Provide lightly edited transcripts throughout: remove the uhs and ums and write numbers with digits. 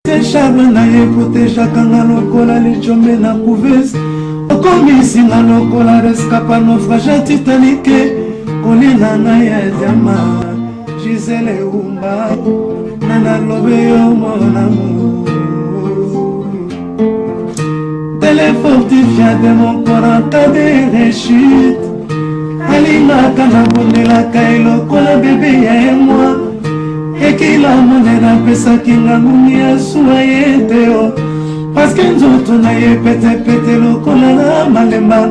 Charme na ye protejaka nga lokola lijombe na couveuse, okomisi nga lokola rescapa naufrage ya Titanic. Kolina ngai ya diama, Gisele Umba, na nalobe yo mon amour. Tele fortifia de mon corps en cas de rechute. Alingaka nabondelaka ye lokola bebe ya ye mwa ekila monene, apesaki nga ngungi ya suwa ye te o, parceke nzoto na ye petepete lokola na malemba.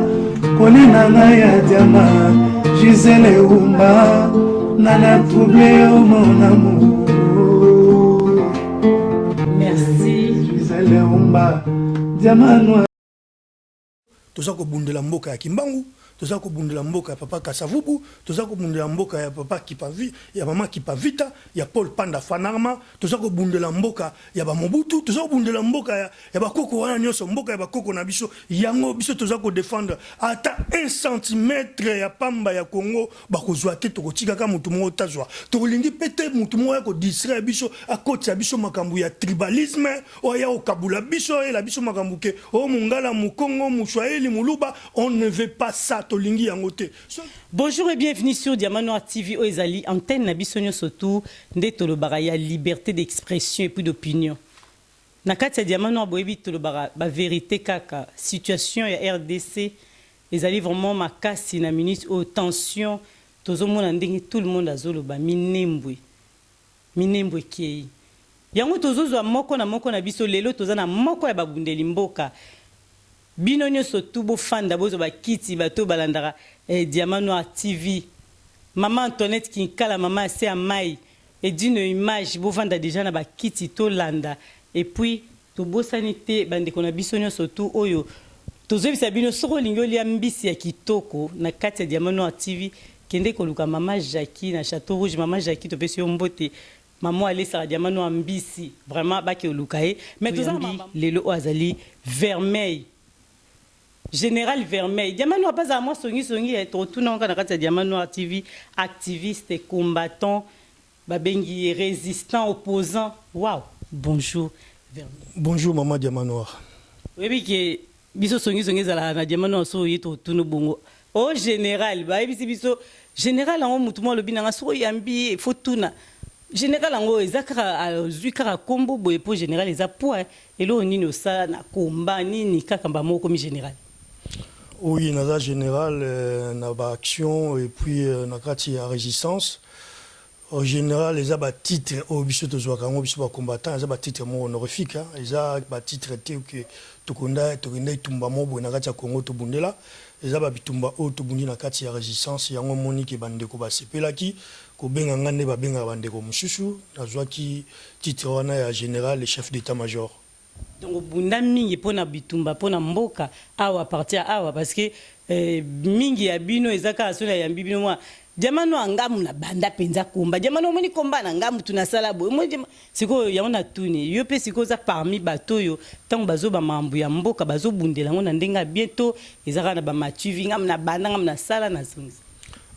Kolina ngai ya diama, Gisele Umba, nana trouble yo mon amour. Merci. Gisele Umba, diama noir. Toza kobundela mboka ya Kimbangu, toza kobundela mboka ya papa Kasavubu, toza kobundela mboka ya papa Kipavi, ya mama Kipavita, ya Paul Panda Fanarma, toza kobundela mboka ya bamobutu, toza kobundela mboka ya bakoko wana nyonso, mboka ya bakoko na biso. Yango biso toza kodefendre. Ata 1 centimètre ya pamba ya Congo bakozwa te, tokotikaka motu moko tazwa. Tokolingi mpe te motu moko ya kodistraire biso, akotisa biso makambo ya tribalisme oyo aya kokabula biso, ayela biso makambo ke o mongala, mokongo, moswahili, moluba. On ne veut pas ça, tolingi yango te. Bonjour et bienvenue sur Diamant Noir TV oyo ezali antenne na biso nyonso tu nde tolobaka ya liberté d'expression et puis d'opinion. Na kati ya Diamant Noir, boyebi, tolobaka bavérité kaka. Situation ya RDC ezali vraiment makasi na minute oyo, tension tozomona ndenge tout le monde azoloba Minembwe, Minembwe ekei. Yango tozozwa moko na moko na biso. Lelo toza na moko ya babundeli mboka. Bino nyonso tu bofanda, bozwa bakiti, bato oyo balandaka Diamant Noir TV, mama Antoinette Kinkala, mama ase ya mai edino image, bovanda deja na bakiti, tolanda. Et puis tobosani te bandeko na biso nyonso tu oyo tozoyebisa bino, soki olingi olia mbisi ya kitoko na kati ya Diamant Noir TV, kende koluka mama Jackie na Château Rouge. Mama Jackie, topesi yo mbote. Mama alesaka Diamant Noir mbisi vraiment, bake oluka ye. Mais toza lelo oyo azali Vermeil, général Vermeil. Diamant Noir mpe azala mwa songisongi, tokotuna kaka na kati ya Diamant Noir TV. Activiste, combattant, babengi ye résistant, opposant. Wow, bonjour Vermeil. Bonjour mama Diamant Noir. Oyebi ke biso songisongi ezalaka na Diamant Noir. So oye, totuna bongo o général, bayebisi biso général yango mutu moko alobi nanga soki oyambi ye, faut tuna général yango eza kaka azwi kaka kombo boye mpo général eza poids. Eloko nini osala na komba nini kaka mba moko komi général? Oui, naza général na baaction et puis na kati ya résistance. En général eza batitre oyo biso tozwaka yango, biso bacombattant, eza batitre moko honorifique. Eza batitre te ke tokonda tokenda etumba moko boye na kati ya Congo tobundela. Eza babitumba oyo tobundi na kati ya résistance. Yango omoni ke bandeko basepelaki kobenga nga nde babengaka bandeko mosusu. Nazwaki titre wana ya général et chef d'état major. Donc obunda mingi mpona bitumba mpona mboka awa, partir ya awa, parce que mingi ya bino eza kaka so nayambi bino mwa Diamant Noir, ngamu na banda mpenza komba Diamant Noir, omoni komba na ngamu tu nasala boye, omoni sikoyo yango natuni yo mpe. Sikoyo oza parmi bato oyo ntango bazoba makambo ya mboka, bazobundela yango na ndenge ya bien to eza kaka na bamatuvi, ngamu na banda, ngamu nasala, nazongisa?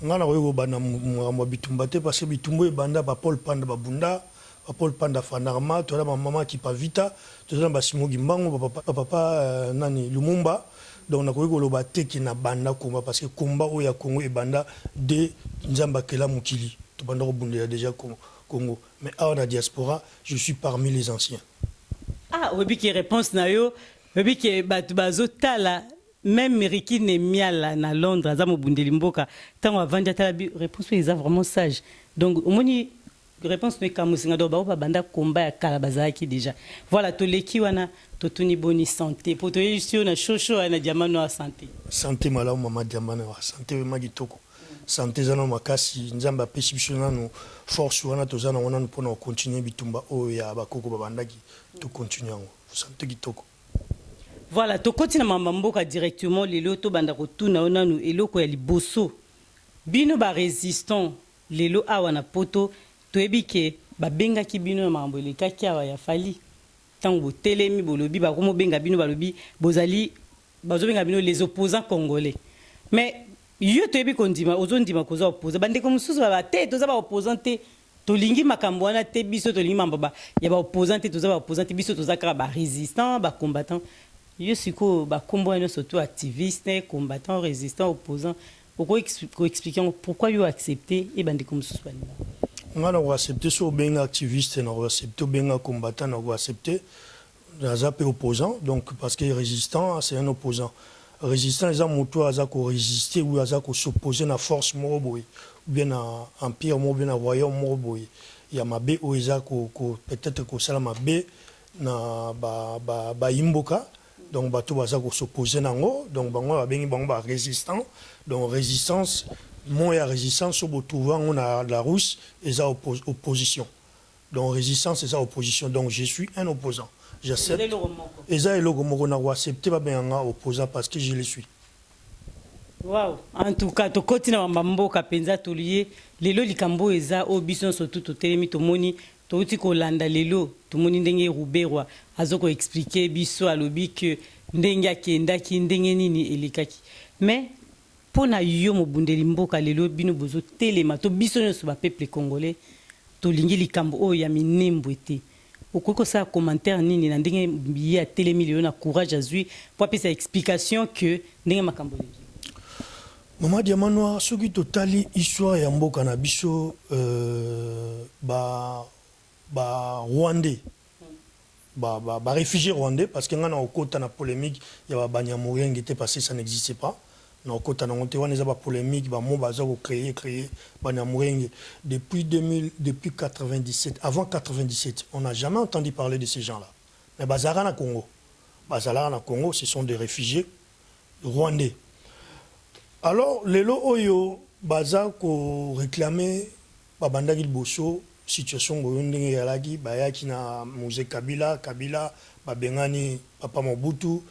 Ngai nakoki kobanda makambo ya bitumba te, parce que bitumba oyo ebanda, bapaul Panda babunda, bapaul Panda Fanarma, toza na bamama Kipavita, toza na basimo Kimbangu, bapapa nani Lumumba. Donc nakoki koloba te ke na banda komba, parce que komba oyo ya Congo ebanda de Nzambe akela mokili, tobanda kobundela déjà Congo. Mais awa na diaspora, je suis parmi les anciens. Ah, oyebi ke réponse na yo, oyebi ke bato bazotala, même Riki Nemiala na Londres aza mobundeli mboka, ntango avandi atala bi réponse oyo eza vraiment sage. Donc omoni réponse no ekamusinga. Donc bao babanda komba ya kala bazalaki déjà. Voilà, toleki wana, totuni boni santé, po toyebisi yo na shosho wana na Diamant Noir, santé? Santé malamu, mama Diamant Noir, santé vraiment kitoko, santé eza nano makasi. Nzambe apesi biso nanu force wana, toza nango nanu mpona kocontinue bitumba oyo ya bakoko babandaki, tocontinue yango. Santé kitoko. Voilà, tokoti na mamba mboka directement. Lelo tobanda kotuna yo nanu eloko ya liboso. Bino barésistant lelo awa na Poto, toyebi ke babengaki bino na makambo elekaki awa ya Fally. Ntango botelemi, bolobi bakomobenga bino, balobi bozali, bazobenga bino les opposants congolais. Mais yo toyebi kondima, ozondima koza opposant. Bandeko mosusu baba te, toza baopposant te. Tolingi makambo wana te, biso tolingi mambo ba ya ba opposant te, toza ba opposant te, biso toza kaka ba résistant, ba combattant. Yo sikoyo bakombo wana nyonso to activiste, combattant, résistant, opposant, okoki koexpliquer yango pourquoi yo accepte e bandeko mosusu balinga? Nga na koaccepte so obenga activiste, na koaccepte obenga combattant, na koaccepte naza mpe opposant. Donc parce que résistant, c'est un opposant. Résistant eza moto oyo aza korésister ou aza kos'opposer na force moko boye, ou bien na empire moko, bien na royaume moko boye ya mabe oyo eza peut-être kosala mabe na bayimboka ba. Donc bato baza kos'opposer nango, donc bango babengi bango barésistant. Donc résistance, mot ya résistance oyo botrouve yango na Larousse, eza opposition. Donc résistance eza opposition. Donc je suis un opposant, j'accepte. Eza eloko moko na koaccepte babenganga opposant parce que je le suis. Wow, en tout cas tokoti na bamboka mpenza. Tolie lelo likambo oyo eza oyo biso nyonso tu totelemi, tomoni, touti kolanda lelo, tomoni ndenge Ruberwa aza koexpliquer biso, alobi ke ndenge akendaki, ndenge nini elekaki. Mais mpo na yo mobundeli mboka, lelo bino bozotelema to biso nyonso bapeuple congolais tolingi likambo oyo ya Minembwe te, okoki kosala commentaire nini na ndenge ye atelemi lelo na courage azwi mpo apesa explication ke ndenge makambo eleki? Mama Diamant Noir, soki totali histoire ya mboka na biso, ba ba rwandais, ba réfugié rwandais, parce que nga na okota na polémique ya babanyamulenge te, parce que ça n'existe pas. Na okota nango te, wana eza bapolémique bamo baza kocréer créer banyamulenge depuis 2000, depuis 97. Avant 97, on n'a jamais entendu parler de ces gens là mais bazalaka na Congo, bazalaka na Congo. Ce sont des réfugiés rwandais. Alors lelo oyo baza koréclame, babandaki liboso situation oyo ndenge ezalaki, bayaki na Mzee Kabila. Kabila babengani papa Mobutu,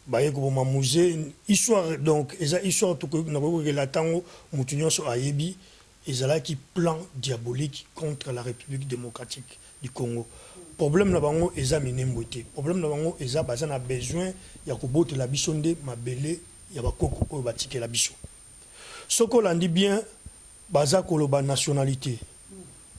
baye koboma Mzee. Histoire, donc eza histoire nakoki kokela ntango motu nyonso ayebi. Ezalaki plan diabolique contre la République démocratique du Congo. Problème na bango eza Minembwe te. Problème na bango eza baza na besoin ya kobotela biso nde mabele ya bakoko oyo batikela biso. Soki olandi bien, baza koloba nationalité.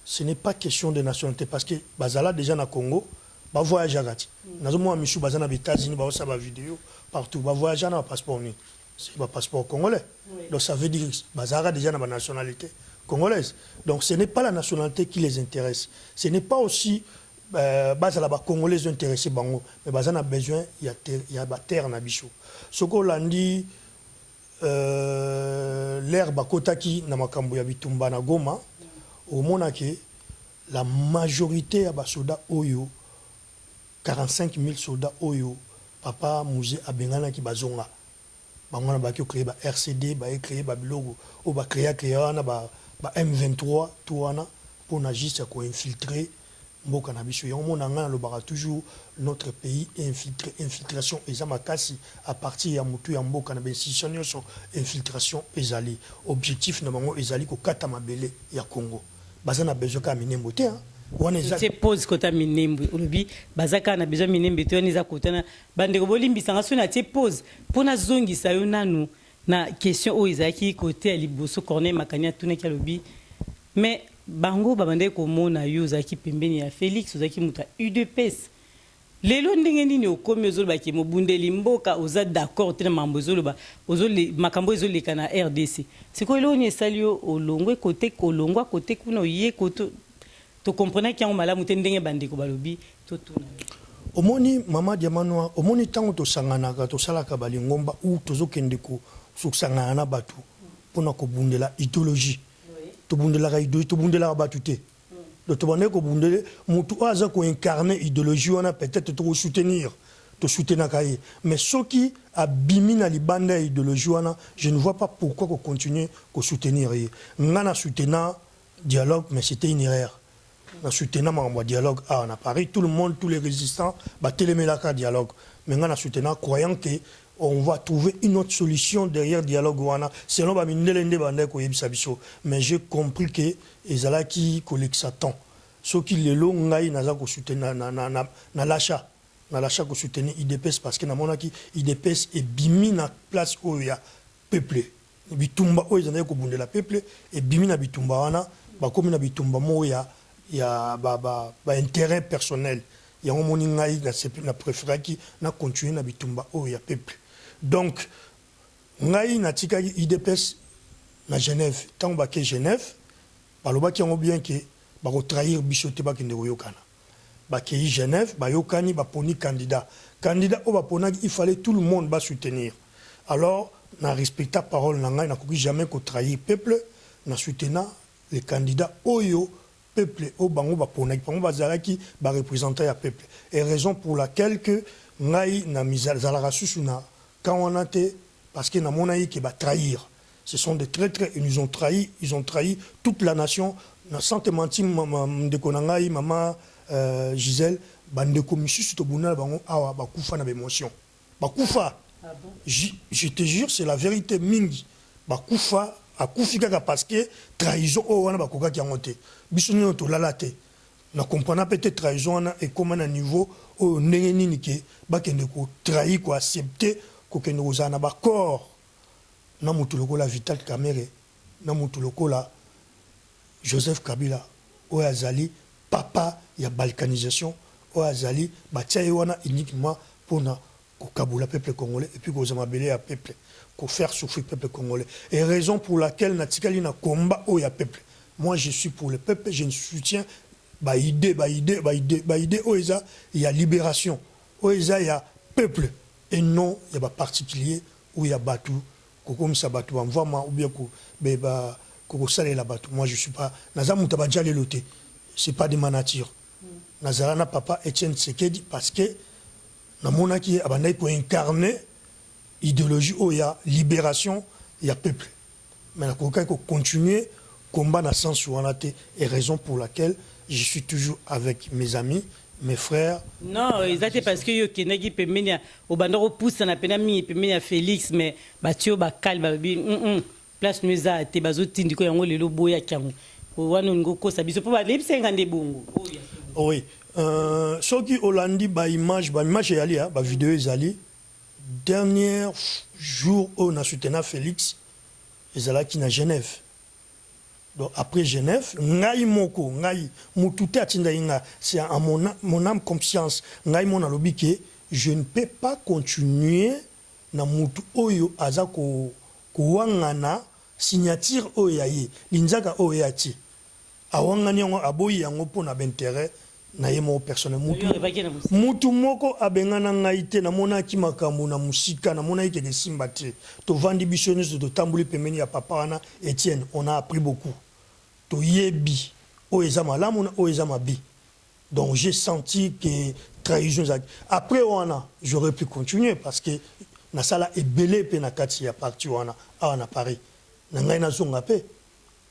Ce n'est pas question de nationalité, parce que bazala déjà na Congo, bavoyageaka ti nazomona misu baza na baÉtats-Unis, baosala bavideo partout. Bavoyage na bapasseport nini? C'est bapasseport congolais. Donc ça veut dire bazalaka déjà na banationalité congolaise. Donc ce n'est pas la nationalité qui les intéresse, ce n'est pas aussi bazala bacongolais intéressé bango, mais baza na besoin ya baterre na biso. Soki olandi l'heure bakotaki na makambo ya bitumba na Goma, omonake la majorité ya basoda oyo, 45 000 soldats oyo papa Mzee abenganaki, bazonga. Bango wana baki ocréer ba RCD, baecréer babiloko oyo bacréa créa wana, ba M23 to wana, mpona juste ya koinfiltrer mboka na biso. Yango mona ngai nalobaka toujours, notre pays infiltré. Infiltration eza makasi à partir ya motu ya mboka na bainstitution nyonso. Infiltration ezali. Objectif na bango ezali kokata mabele ya Congo. Baza na besoin kaka Minembwe te, wana eza pose kota Minembwe. Olobi baza kaka na besoin Minembwe te, wana eza kotana. Bandeko, bolimbisanga soki natie pose mpo nazongisa yo nanu na question oyo ezalaki kote ya liboso. Corneille Makani atunaki, alobi: mais bango babandaki komona yo ozalaki pembeni ya Félix, ozalaki moto ya UDPS. Lelo ndenge nini okomi ozolobaki mobundeli mboka, oza d'accord te na makambo ezoloba, makambo ezoleka na RDC? Sikoyo eloko nini esali yo olongwe kote, kolongwa kote kuna, oye kote? Tokomprenaki yango malamu te ndenge bandeko balobi totuna. Omoni, mama Diamant Noir, omoni ntango tosanganaka, tosalaka balingomba ou tozokende kosangana na bato mpona kobundela idéologie, tobundelaka idéologie, tobundelaka bato te. Donc tobandaki kobundele motu oyo aza koincarne idéologie wana, peut-être tokosoutenir, tosoutenaka ye. Mais soki abimi na libanda ya idéologie wana, je ne vois pas pourquoi kocontinue kosoutenir ye. Nga na soutena dialogue, mais c'était une erreur. Na soutena makambo ya dialogue awa na Paris, tout le monde, tous les résistants batelemelaka dialogue, mais nga na soutena, croyant que on va trouver une autre solution derrière dialogue wana, selon bamindele nde bandaki koyebisa biso. Mais j'ai compris que ezalaki kolekisa temps. Soki lelo ngai naza kosoutenir na lasha, na lasha kosoutenir UDPS, parce que namonaki UDPS ebimi na place oyo ya peuple. Bitumba oyo ezalaki kobundela peuple ebimi na bitumba wana. Bakomi na bitumba moko ya ya ba ba ba interet personnel. Yango omoni ngai na sepe na preferaki na continuer na bitumba oyo ya peuple. Donc ngai natikaki udps na Genève. Tango bake Genève balobaki yango bien que bako trahir biso te bakende koyokana. Bakeyi Genève bayokani baponi candidat. Candidat oyo baponaki il fallait tout le monde ba soutenir. Alors na respecta parole na ngai nakoki jamais ko trahir peuple na soutena le candidat oyo peuple oyo bango baponaki bango bazalaki ba representants ya peuple et raison pour laquelle que ngai na mizalaka susu na camp wana te parce que namonaki que ba trahir. Ce sont des traitres, ils nous ont trahis, ils ont trahi toute la nation. Na sans te mentir, ndeko na ngai, mama Gisèle, ba ndeko misusu tobunda na bango awa bakufa na ba emotion. Bakufa. Ah bon? Je te jure, c'est la vérité mingi. Bakufa, akufi kaka parce que trahison oyo wana bakokaki yango te. Biso nionso tolala te. Na comprena pe te trahison wana ekoma na niveau oyo ndenge nini ke bakende ko trahir, ko accepter kokende kozala na ba accords na mutu lokola Vital Kamerhe, na mutu lokola Joseph Kabila oyo azali papa ya balkanisation, oyo azali batia ye wana uniquement pona kokabola peuple congolais et puis kozwa mabele ya peuple, ko faire souffrir peuple congolais. Et raison pour laquelle natikali na combat oyo ya peuple. Moi je suis pour le peuple, je ne soutiens ba idees, ba idees, ba idees, ba idees oyo eza ya liberation, oyo eza ya peuple et non ya ba particuliers ou ya batu kokomisa batu ba mvuama ou bien ko ba kosalela batu moi je suis pas naza mutu ya ba djalelo te c'est pas de ma nature nazala na papa Etienne Tshisekedi parce que namonaki ye abandaki ko incarner ideologie oyo ya liberation ya peuple mais nakokaki ko continuer combat na sens wana te et raison pour laquelle je suis toujours avec mes amis mes frères. Non eza te parce que yo okendaki pembeni ya obanda kopusana pena mingi pembeni ya Felix mais batie yo ba cale balobi hum place no eza te bazo tindiko yango lelo oboyaki yango wana olingi okosa biso po bayebisaki nga nde bongo. Oui soki olandi ba image ba image eyali ba video ezali dernier jour oyo na soutena Felix ezalaki na Genève Donc après Genève ngai moko ngai mutu te atindaki nga c'est en mon ame conscience ngai moko nalobi que je ne peux pas continuer na mutu oyo aza ko kowangana signature oyo ya ye linzaka oyo ye atie awangani yango aboyi yango mpo na ba interet na ye moko personnel mutu mutu moko abengana ngai te namonaki makambo na musika namonaki keke esimba te tovandi biso nionso totamboli pembeni ya papa wana Etienne on a appris beaucoup toyebi oyo eza malamu na oyo eza mabe donc j'ai senti que trahison ezalaki après wana j'aurais pu continuer parce que nasala ebele pe na kati ya parti wana awa na Paris na ngai nazonga pe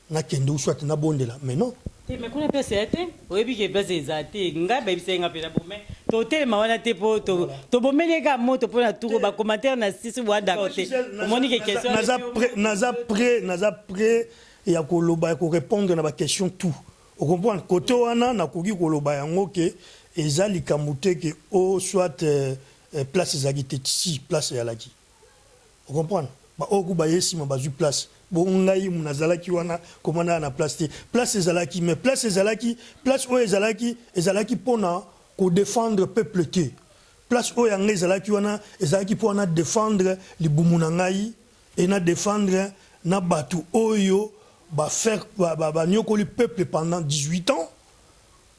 Nakende ou soit nabondela mais non. Te mais kuna place eya te oyebi ke place eza te ngai bayebisaki nga pena bo mais totelema wana te po tobomeli ye kaka moto pona tour ba commentaire na sisi boa d'accord te omoni ke question naza prêt naza prêt naza prêt ya koloba ya ko répondre na ba question tout o comprendre côté wana nakoki koloba yango ke eza likambo te ke o soit place ezalaki te si place eyalaki O comprendre? Ba oyo ku baye sima bazui place. Bongo ngai nazalaki wana comment naya na place te? Place ezalaki mais place ezalaki place oyo ezalaki ezalaki pona ko defendre peuple te. Place oyo ya ngai ezalaki wana ezalaki pona na defendre libumu na ngai et na defendre na batu oyo ba faire ba niokoli peuple pendant 18 ans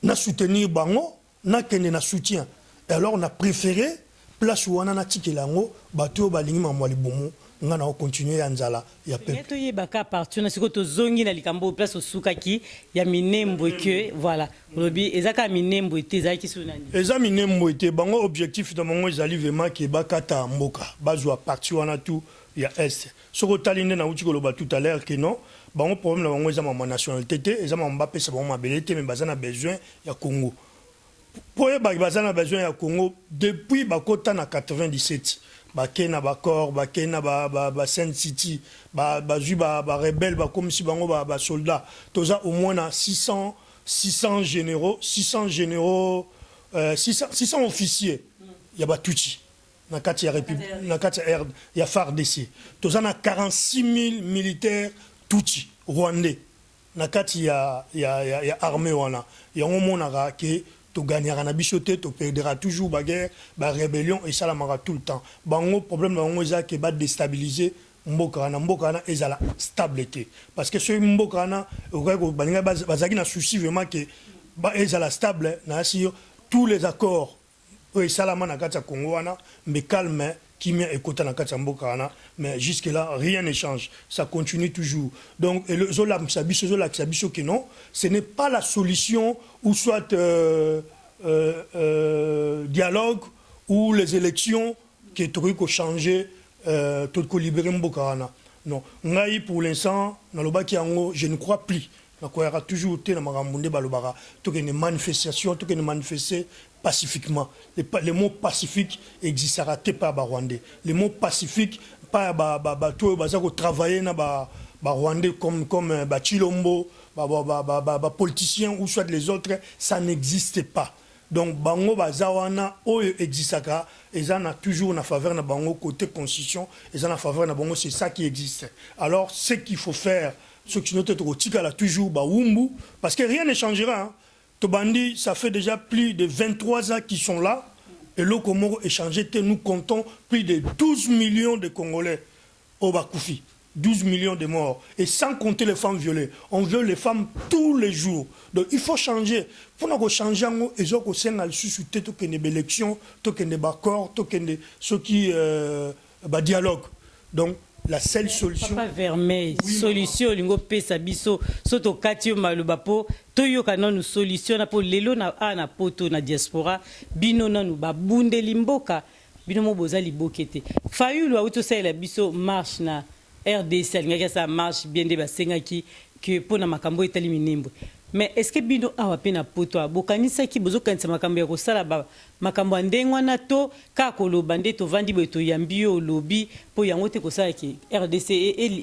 na soutenir bango. Nakende na soutien et alors na prefere place wana natikela yango batu oyo balingi makambo ya libumu nga nako continuer ya nzala ya Tolingi peuple. toyeba ka partie wana sikoyo tozongi na likambo oyo place osukaki ya Minembwe que voilà olobi eza kaka Minembwe te ezalaki sous nani? Eza Minembwe te bango objectif na bango ezali vraiment que bakata mboka bazua partie wana tout ya est soki otali nde nawuti koloba tout à l'heure que non bango problème na bango eza makambo ya nationalite te eza makambo bapesa bango mabele te mais baza na besoin ya Congo po oyeba baza na besoin ya Congo depuis bakota na 97 bake na ba corps bake na ba Sun City bazui ba rebelles bakomisi bango ba soldats toza au moins na 600 600 generaux 600 generaux 600 600 officiers ya ba Tutsi na kati ya Republique na kati ya ya FARDC toza na 46000 militaires Tutsi rwandais. Na kati ya armée wana, yango omonaka ke togagnaka na biso te, toperdera toujours baguerre, barébellion esalamaka tout le temps. Bango, problème na bango eza ke badéstabiliser mboka wana, mboka wana ezala stable te, parce que soki mboka wana balinga, bazalaki na souci vraiment ke ezala stable na sur tous les accords oyo esalama na kati ya Congo wana, mbe calme, kimia ekota na kati ya mboka wana. Mais jusque là, rien ne change, ça continue toujours. Donc ezolakisa biso, ezolakisa biso ke non, ce n'est pas la solution ou soit dialogue ou les élections ke tokoki kochanger, tokoki kolibérer mboka wana. Non, ngai pour l'instant nalobaki yango, je ne crois plus, nakoyaka toujours te na makambo nde balobaka tokende manifestation, tokende manifester pacifiquement. Le mot pacifique existera te pa Barwandais. Le mot pacifique pa bato oyo baza kotravailler na Barwandais comme Bachilombo, bapoliticiens ou soit les autres, ça n'existe pas. Donc bango baza wana, oyo existaka eza na toujours na faveur na bango, côté constitution eza na faveur na bango, c'est ça qui existe. Alors ce qu'il faut faire, soki sinon te, tokotikala toujours bawumbu, parce que rien ne changera, hein. Tobandi, ça fait déjà plus de 23 ans qu'ils sont là, eloko moko echanger te. Nous comptons plus de 12 millions de Congolais oyo bakufi, 12 millions de morts, et sans compter les femmes violées. On viole les femmes tous les jours. Donc il faut changer. Mpona kochanger yango, eza kosenga lisusu te tokende baélection, tokende baaccord, tokende soki badialogue. Donc la seule solution. Papa Vermeil, oui, solution olingi opesa biso, so tokati yo maloba mpo toyoka nanu solution na mpo lelo na awa na Poto, na diaspora, bino nanu babundeli mboka, bino mo boza liboke te. Fayulu awuti osalela biso marche na RDC, alingaki asala marche bien nde basengaki ke mpo na makambo etali Minembwe. Mais est ce que bino awa mpe na Poto awa bokanisaki, bozokanisa makambo ya kosala makambo ya ndenge wana, to kaka koloba nde tovandi boye, toyambi yo, olobi mpo yango te kosalaki RDC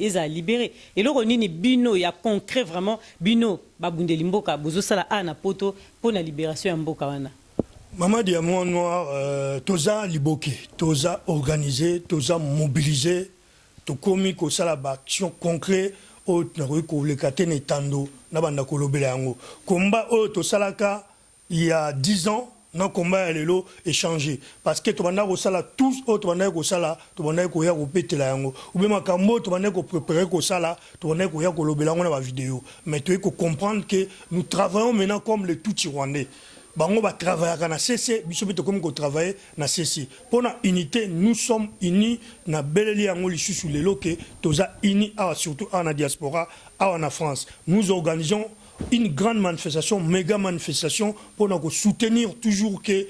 ezala libéré? Eloko nini bino ya concret vraiment, bino babundeli mboka, bozosala awa na Poto mpo na libération ya mboka wana? Mama Diamant Noir, toza liboke, toza organisé, toza mobilisé, tokomi kosala baaction concret oyo nakoki koleka te na etando na banda kolobela yango. Komba oyo tosalaka il y a 10 ans na komba ya lelo echanger, parce que tobandaki kosala tous oyo tobandaki kosala, tobandaki koya kopetela yango ube makambo oyo tobandaki kopréparer kosala, tobandaki koya kolobela yango na bavideo. Mais toyei kocomprendre que nous travaillons maintenant comme les Tutsi rwandais. Bango batravaillaka na cc, biso mpe tokomi kotravailler na cc mpo na unité. Nous sommes unis. Na beleli yango lisusu lelo ke toza unis awa, surtout awa na diaspora, awa na France. Nous organisons une grande manifestation, méga manifestation, pour nous soutenir toujours que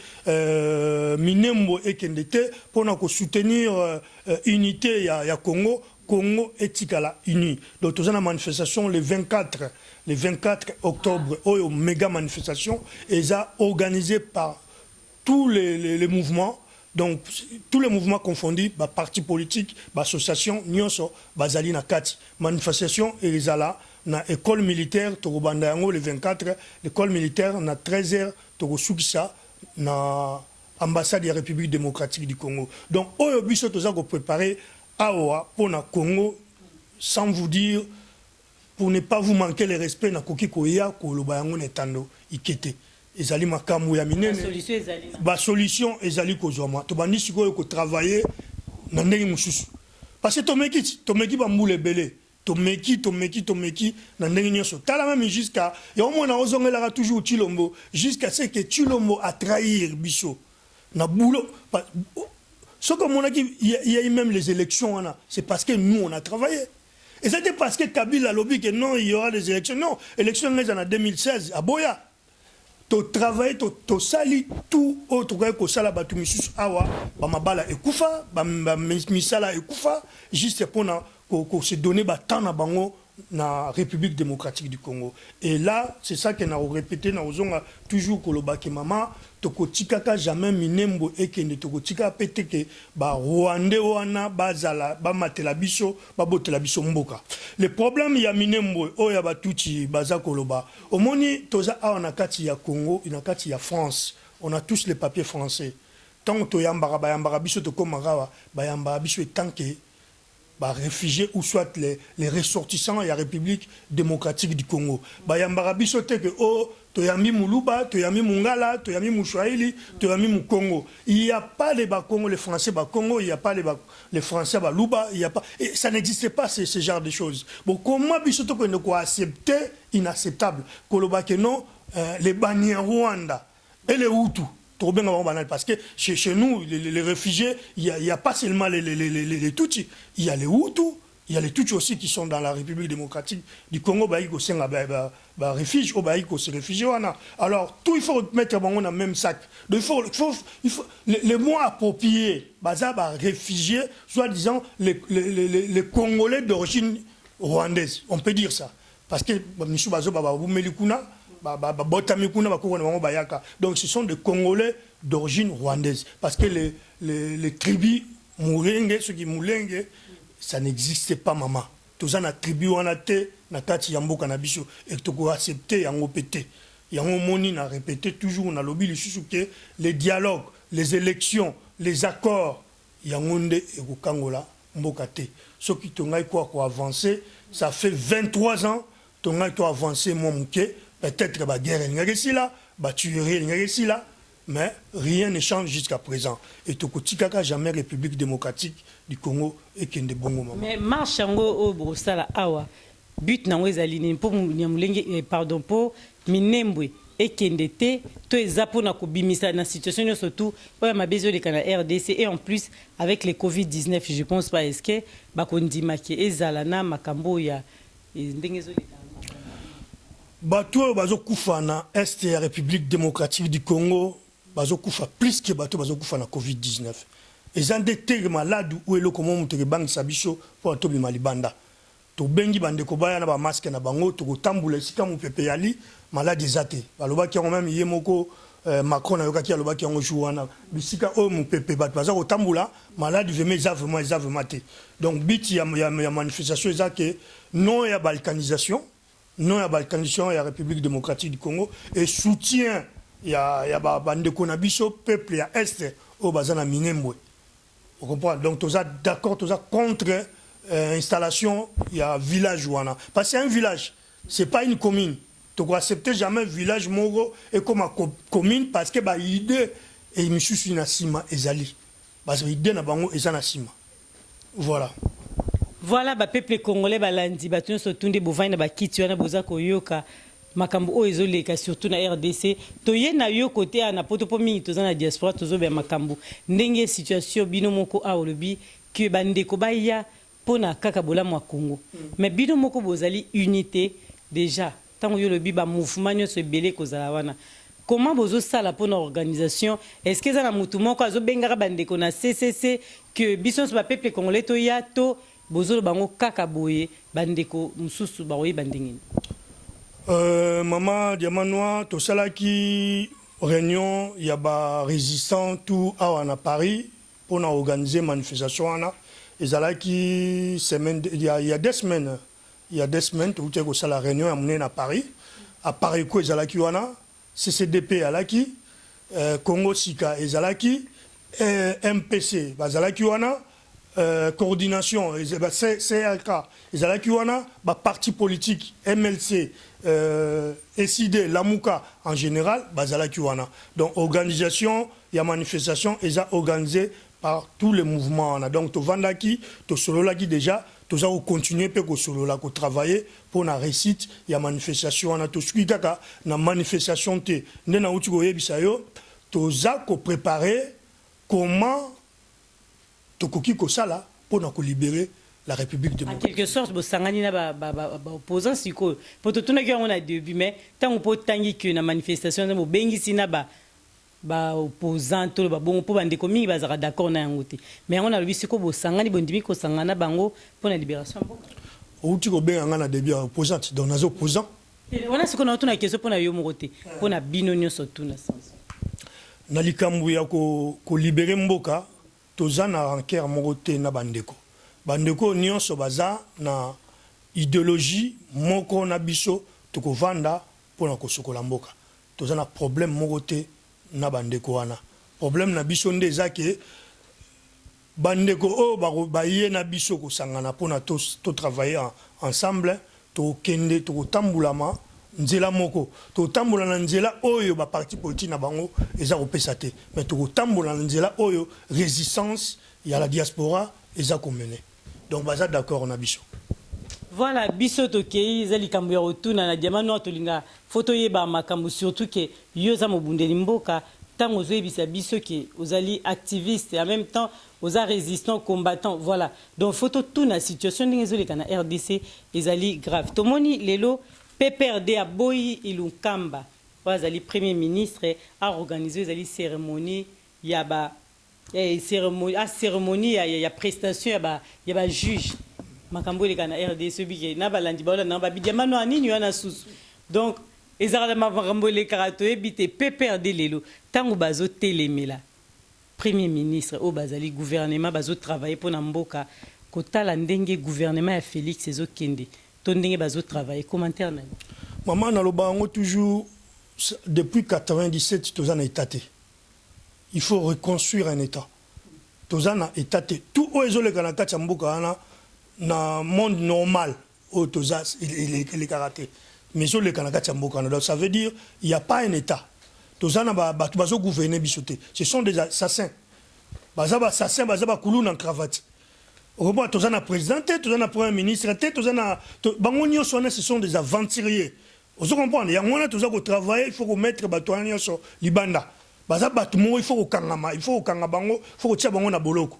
Minembwe ekende te, pour nous soutenir unité ya Congo, Congo etikala uni. Donc toza na manifestation le 24, le 24 octobre oyo, méga manifestation eza organisée par tous les mouvements, donc tous les mouvements confondus, baparti politique, baassociation nyonso bazali na kati. Manifestation ezala na école militaire. Tokobanda yango le 24, l'école militaire, na 13 heures, tokosukisa na ambassade ya République démocratique du Congo. Donc oyo biso toza kopréparer awa mpo na Congo, sans vous dire, pour ne pas vous manquer le respect, nakoki koya koloba yango na etando ike te. Ezali makambo ya minene. Basolution ezali kozwama. Tobandi sikoyo kotravailler na ndenge mosusu, parce que tomeki, tomeki bambula ebele, tomeki, tomeki, tomeki na ndenge nyonso. Tala même jusqu'à yango mwana ozongelaka toujours Chilombo, jusqu'à ce que Chilombo atrahir biso na boulot. Soki omonaki il y a eu même les élections wana, c'est parce que nous, on a travaillé. Et c'était parce que Kabila alobi que non, il y aura des élections. Non, élection eza na 2016, aboya. Totravaille, tosali tout oyo tokoki kosala. Bato misusu awa, bamabala ekufa, bamisala ekufa, juste mpona kose donner batemps na bango na République démocratique du Congo. Et là, c'est ça que na répété, na ozonga toujours koloba ke mama, tokotikaka jamais Minembwe ekende, tokotika pe te ke Barwandais wana bazala bamatela biso, babotela biso mboka. Le problème ya Minembwe oyo ya Batutsi baza koloba, omoni, toza awa na kati ya Congo, na kati ya France, on a tous les papiers français. Ntango toyambaka, bayambaka biso, tokomaka awa, bayambaka biso etanke Ba réfugiés ou soit les ressortissants ya République démocratique du Congo. Bayambaka biso te ke o toyambi Muluba, toyambi Mungala, toyambi Muswahili, toyambi Mukongo. Il y a pas les Bakongo, les Français Bakongo, il y a pas les Français Baluba, il y a pas, et ça n'existe pas, ce genre de choses. Bon, comment biso tokende ko accepter inacceptable, koloba ke non, les Banyarwanda et les Hutus, tokobenga bango banani? Parce que chez nous, les réfugiés, il y a pas seulement les Tutsis, il y a les Hutus, il y a les Tutsis aussi qui sont dans la République démocratique du Congo, bayaki kosenga ba refuge oyo bayaki kose réfugier wana. Alors tout, il faut mettre bango na même sac. Donc il faut les mots appropriés, baza ba réfugiés, soi-disant les Congolais d'origine rwandaise, on peut dire ça, parce que misusu bazo babumeli kuna, babotami kuna, bakoko na bango bayaka. Donc ce sont des Congolais d'origine rwandaise, parce que les tribus Mulenge, soki Mulenge, ça n'existe pas, mama. Toza na tribu wana te na kati ya mboka na biso e tokoaccepte yango mpe te. Yango omoni na répété toujours, nalobi lisusu ke les dialogues, les élections, les accords, yango nde ekokangola mboka te. Soki tongai kwa koavance, ça fait 23 ans, tongai toavance mwa moke, peut-être baguerre elingaki esila, batuerie elingaki esila, mais rien ne change jusqu'à présent et tokotikaka jamais République démocratique du Congo ekende bongo, mama. Mais marche yango oyo bokosala awa, but nango ezali nini? Mpo Nyamulenge, pardon, mpo Minembwe ekende te, to eza mpona kobimisa na situation nyonso tu oyo mabe ezoleka na RDC? Et en plus, avec le Covid-19, je pense pas, est ce que bakondimaki ezala na makambo oyo ya ndenge ezoleka? Bato oyo bazokufa na Est ya République démocratique du Congo bazokufa plus ke bato bazokufa na Covid-19. Eza nde te malade oyo eloko mo moto ekebangisa biso mpo na tobima libanda. Tobengi bandeko baya na bamasque na bango, tokotambola esika mopepe yali, maladi eza te. Balobaki yango même ye moko Macron, nayokaki alobaki yango jour wana, bisika oyo mopepe, bato baza kotambola, maladi vraiment eza, vraiment eza vraiment te. Donc but ya manifestation eza ke non ya balkanisation, non ya balkanisation ya République démocratique du Congo et soutien ya bandeko na biso, peuple ya Est oyo baza na Minembwe. Ocomprendre? Donc toza d'accord, toza contre installation ya village wana, parce que un village, c'est pas une commune. Tokoaccepte jamais village moko ekoma commune, parce que baidée e misusu na nsima ezali, parce que idée na bango eza na nsima. Voilà. Voilà, bapeuple congolais balandi, bato nyonso tunde bovandi na bakiti wana, boza koyoka makambo oyo ezoleka surtout na RDC. Toye na yo kote awa na Poto, mpo mingi toza na diaspora, tozobya makambo ndenge situation. Bino moko awa olobi ke bandeko baya mpona kaka bolamu ya Congo, mais bino moko bozali unité déjà. Ntango yo olobi bamouvement nyonso ebele ekozala wana, comment bozosala mpona organisation? Est ce que eza na motu moko azobengaka bandeko na ccc ke biso nyonso bapeuple congolais toya, to bozoloba bango kaka boye, bandeko mosusu bakoyeba ndenge nini? Mama Diamant Noir, tosalaki réunion ya barésistant tout awa na Paris mpona organiser manifestation wana. Ezalaki semaine, il y a 2 semaines, il y a 2 semaines, tokuti kosala réunion ya monene na Paris. Apareco ezalaki wana, CCDP ezalaki, Congo Sika ezalaki, MPC bazalaki wana, coordination CLK ezalaki wana, baparti politique MLC, ECIDE, Lamuka en général bazalaki wana. Donc organisation ya manifestation eza organisée par tous les mouvements wana. Donc tovandaki, tosololaki déjà, toza kocontinue mpe kosolola, kotravaille mpo na réussite ya manifestation wana. Tosuki kaka na manifestation te. Nde nauti koyebisa yo, toza koprépare comment tokoki kosala mpo na kolibérer la République démocratique. En quelque sorte bosangani na baopposant sikoyo, mpo totunaki yango na début, mais ntango mpo otangi ke na manifestation bobengisi na baopposant to babongo, mpo bandeko mingi bazalaka d'accord na yango te. Mais yango nalobi, sikoyo bosangani, bondimi kosangana na bango mpo na libération ya mboka? Outi kobenga nga na début ya opposante, donc naza opposant. Wana sikoyo naotuna question mpo na yo moko te, mpo na bino nyonso tuna sens. Na likambo ya kolibérer mboka, toza na rancœur moko te na bandeko. Bandeko nyonso baza na idéologie moko na biso, tokovanda mpona kosokola mboka. Toza na problème moko te na bandeko wana. Problème na biso nde eza ke Bandeko oyo baye na biso kosangana mpona totravailler ensemble, tokende, tokotambulama nzela moko, tokotambola na nzela oyo baparti politique na bango eza kopesa te, mais tokotambola na nzela oyo résistance ya la diaspora eza komene. Donc baza d'accord na biso. Voilà, biso tokei, eza likambo ya kotuna na Diamant Noir. Tolinga fo toyeba makambo, surtout ke yo oza mobundeli mboka. Ntango ozoyebisa biso ke ozali activiste, en même temps oza résistant, combattant, voilà, donc fo totuna situation ndenge ezoleka na RDC ezali grave. Tomoni lelo PPRD aboyi Ilunkamba oyo azali premier ministre aorganize, ezali cérémonie ya ba cérémonie, a cérémonie ya prestation ya ba juge. Makambo eleka na RDC, obike na balandi baolanda babi Diamant Noir nini wana susu. Donc ezalaka na makambo elekaka, toyebi te. PPRD lelo ntango bazotelemela premier ministre oyo bazali gouvernement, bazotravaille mpona mboka, kotala ndenge gouvernement ya Félix ezokende to ndenge bazotravaille, commentaire na yo? Mama, naloba yango toujours, depuis 97 toza na état te. Il faut reconstruire un état. Toza na état te. Tout oyo ezoleka na kati ya mboka wana, na monde normal oyo toza, elekaka te, mais ezoleka na kati ya mboka wana. Donc ça veut dire il y a pas un état. Toza na bato bazogouverne biso te, ce sont des assassins, baza baassassins, baza bakulu na cravate. Okomona toza na président te, toza na premier ministre te, toza na bango nyonso wana, ce sont des aventuriers. Ozo comprendre? Yango wana toza kotravailler, il faut komettre bato wana nyonso libanda. Baza bato moko il faut kokangama, il faut kokanga bango, il faut kotia bango na boloko.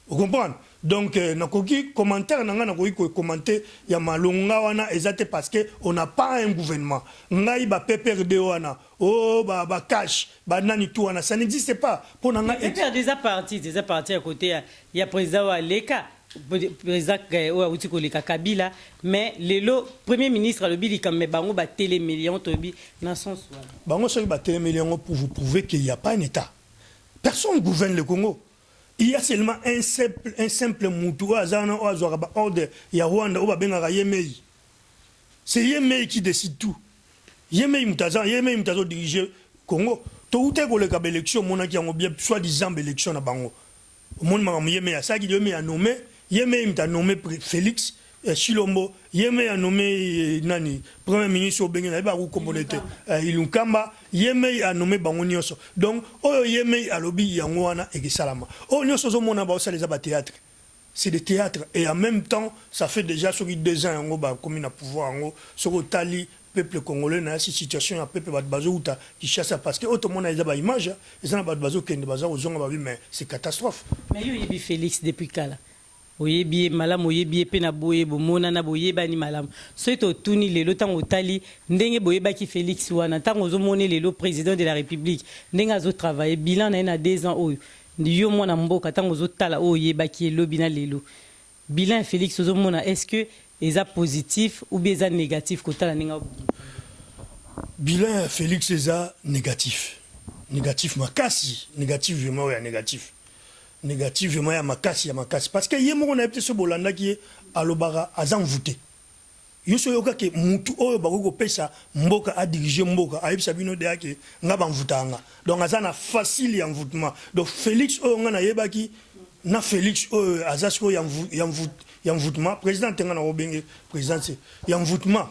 Ocomprendre? Donc nakoki commentaire na ngai, nakoki kocommenter ya malonga wana eza te, parce que on n'a pas un gouvernement. Ngai ba PPRD wana o bacash banani tu wana, ça n'existe pas mpo na ngai. PPRD eza parti, eza parti ya côté ya président oyo aleka, président oyo awuti koleka, Kabila. Mais lelo premier ministre alobi likambo, me bango batelemeli yango, toyebi na sens wana. Bango soki batelemeli yango, pour vous prouver qu'il y a pas un état, personne gouverne le Congo. Il y a seulement un simple mutu oyo aza wana, oyo azwaka baordre ya Rwanda, oyo babengaka Yemei. C'est Yemei qui décide tout. Yemei mutu aza, Yemei mutu azodirige Congo. Touta koleka baélection, omonaki yango bien, soi disant baélection na bango. Omoni makambo Yemei asalaki? Yemei anome, Yemei mutu anome Félix Chilombo, Yemei anome nani, premier ministre obenge nayebi akokombole te, Ilunkamba. Yemei anome bango nyonso. Donc oyo Yemei alobi, yango wana ekesalama. Oyo nyonso ozomona baosala eza bathéâtre, c'est des théâtres. Et en même temps, ça fait déjà soki 2 ans yango bakomi na pouvoir yango. Soki otali peuple congolais na si situation ya peuple, bato bazouta Kinshasa, parce que oyo tomona eza baimage, eza na bato bazokende, baza kozonga, babi mais c'est catastrophe. Mais yo oyebi Félix depuis kala, oyebi ye malamu, oyebi ye mpe na boye bomonana, boyebani malamu. Soki totuni lelo, ntango otali ndenge boyebaki Félix wana, ntango ozomoni lelo président de la République ndenge azotravaille, bilan na ye na 2 ans oyo, yo mwana mboka, ntango ozotala oyo oyebaki elobi na lelo, bilan ya Félix ozomona, est ce que eza positif ou bien eza négatif, kotala ndenge? Bilan ya Félix eza négatif, négatif makasi, négatif vraiment, oyo ya négatif, négatif vraiment ya makasi, ya makasi, parce que ye moko nayebi te so bolandaki ye, alobaka aza mvute. Yo so oyokaki mutu oyo bakoki kopesa mboka, adirige mboka, ayebisa bino de ake nga bamvutaka nga. Donc aza na facile ya mvutement. Donc Félix oyo nga nayebaki na Félix oyo aza sikoyo ya mvutement, président te, nga na kobenge président te, ya mvutement,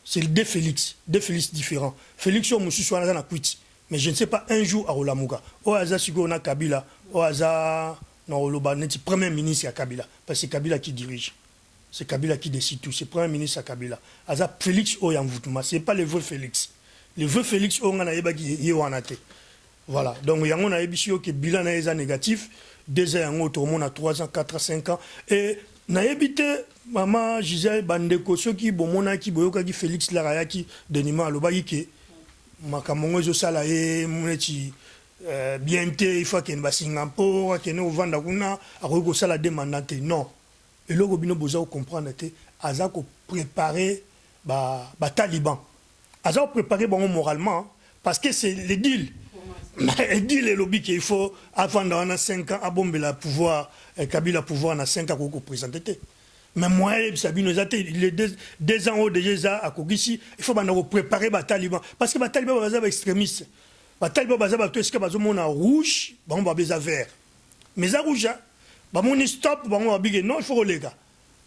c'est deux Félix, deux Félix différents. Félix oyo mosusu wana aza na kwiti, mais je ne sais pas, un jour akolamuka. Oyo aza sikoyo na Kabila, oyo aza na koloba neti premier ministre ya Kabila, parce que Kabila qui dirige, c'est Kabila qui décide tout, c'est premier ministre ya Kabila. Aza Félix oyo ya mvutuma, c'est pas le vrai Félix. Le vrai Félix oyo nga nayebaki, ye wana te. Voilà, donc yango nayebisi yo ke bilan na ye eza négatif. 2 ans yango tokomona, 3 ans, 4 ans, 5 ans. Et nayebi te, mama Gisele, bandeko, soki bomonaki, boyokaki Félix lara ayaki denima, alobaki ke makambo ngo ezosala ye neti bien te, il faut akende basinga mpo akende kovanda kuna, akoki kosala deux mandats te. Non, eloko bino boza kocomprendre te, aza kopréparer bataliban ba, aza kopréparer bango moralement, parce que c'est le deal. Mais deal elobi ke il faut avanda wana 5 ans, abombela pouvoir Kabila pouvoir na 5 ans, akoki koprésente te. Mais moyen ayebisa bino eza te. Les 2 ans oyo déjà eza akokisi, il faut banda kopréparer bataliban, parce que bataliban baza baextrémiste. Bataliban baza bato esika bazomona rouge, bango babe eza vert, mais eza rouge. Bamoni stop, bango babike non, il faut koleka.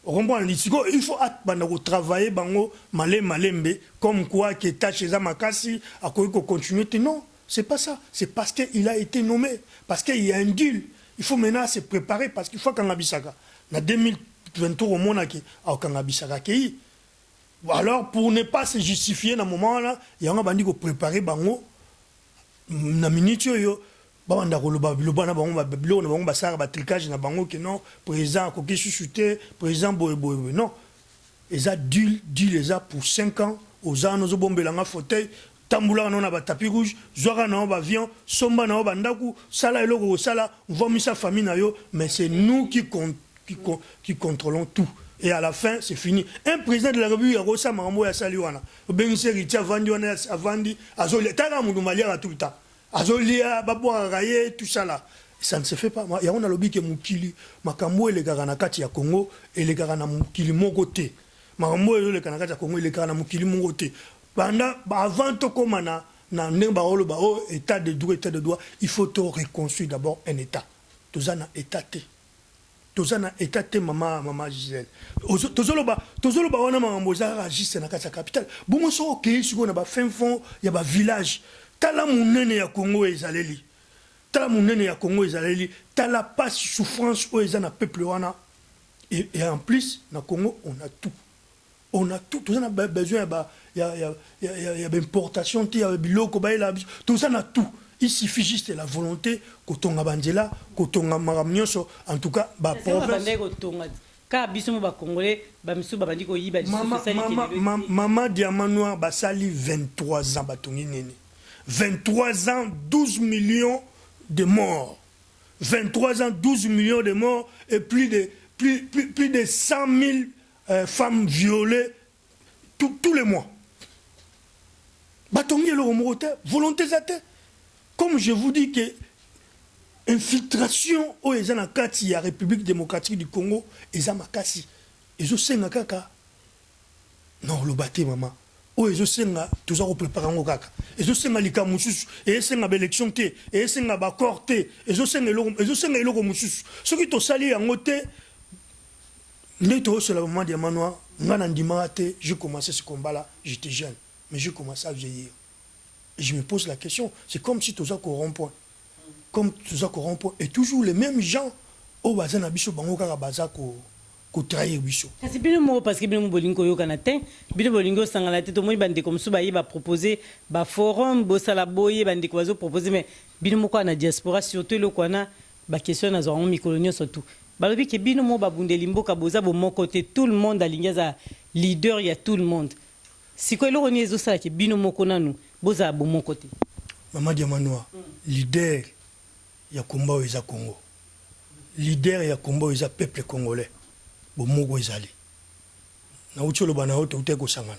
Ocomprendre? Sikoyo il faut abanda kotravailler bango malembe malembe, comme quoi que tâche eza makasi, akoki kocontinue te. Non, c'est pas ça, c'est parce que il a été nommé, parce qu'il y a un deal. Il faut maintenant se préparer, parce qu'il faut akanga bisaka na 2023. Omonaki akokanga bisaka akei. Alors, pour ne pas se justifier na moment wana, yango abandi kopréparer bango na minute oyo. Babanda koloba biloba na bango, biloko na bango, basalaka batrucage na bango ke non, président akoki susu te, président boye boye boye. Non, eza deal. Deal eza pour 5 ans. Oza wana, ozobombelanga fauteuil, tambolaka nao na batapis rouge, zwaka na yo baavion, somba na yo bandako, sala eloko kosala, mvomisa famille na yo, mais c'est nous qui contrôlons tout. Et à la fin, c'est fini. Un président de la République akosala makambo oyo asali wana, obengisi héritier, avandi wana, avandi, azolia, taka motu maliaka tout le temps, azolia, babwakaka ye, tout ça là, ça ne se fait pas. Yango nalobi ke mokili, makambo oyo elekaka na kati ya Congo elekaka na mokili moko te. Makambo oyo ezoleka na kati ya Congo elekaka na mokili moko te. Banda avant tokóma na ndenge baoloba oyo état de droit, état de droit, il faut to reconstruire d'abord un état. Toza na état te, toza na état te. Mama Gisele, tozoloba wana, makambo eza kaka juste na kati ya capitale. Bongo soki okei sikoyo na bafin fond ya bavillage, tala monene ya Congo ezaleli, tala monene ya Congo ezaleli, tala pasi, souffrance oyo eza na peuple wana. Et en plus, na Congo, on a tout, on a tout. Toza na besoin ya baimportation te, ya biloko bayela biso. Toza na tout, il suffit juste la volonté, kotonga banzela, kotonga makambo nyonso. En tout cas, baprovince kaka biso mo bacongolais, bamisusu babandi koyiba. Mama Diamant Noir, basali 23 ans, batongi nini? 23 ans, 12 millions de morts. 23 ans, 12 millions de morts et plus de 100 000 femmes violées tous les mois. Batongi eloko moko te, volonté eza te. Comme je vous dis que infiltration oyo eza na kati ya République démocratique du Congo eza makasi, ezosenga kaka na oloba te, mama. Oyo ezosenga, toza koprépare yango kaka. Ezosenga likambo mosusu, ezosenga baélection te, ezosenga baaccord te, ezosenga eloko mosusu. Soki tosali yango te, nde toyosola. Mama Diamant Noir, nga na ndimaka te. J'ai commencé ce combat là, j'étais jeune, mais j'ai commencé à vieillir et je me pose la question: c'est comme si toza ko rond-point, comme toza ko rond-point et toujours les mêmes gens oyo baza na biso, bango kaka baza ko kotrahir biso. Kasi bino moko, parce que bino mo bolingi koyokana te, bino bolingi osangana te. Tomoni bandeko mosusu baye bapropose baforum, bosala boye, bandeko bazopropose, mais bino moko na diaspora surtout, eloko wana, baquestion nazwaka yango mikolo nyonso tu. Balobi ke bino mo babundeli mboka boza bomoko te, tout le monde alingi aza leader ya tout le monde. Sikoyo eloko nini ezosalaka bino moko nanu bozala bomoko te? Mama Diamant Noir, leader ya komba oyo eza Congo, leader ya komba oyo eza peuple congolais. Bomoko ezali. Nauti oloba na yo, touti kosangana.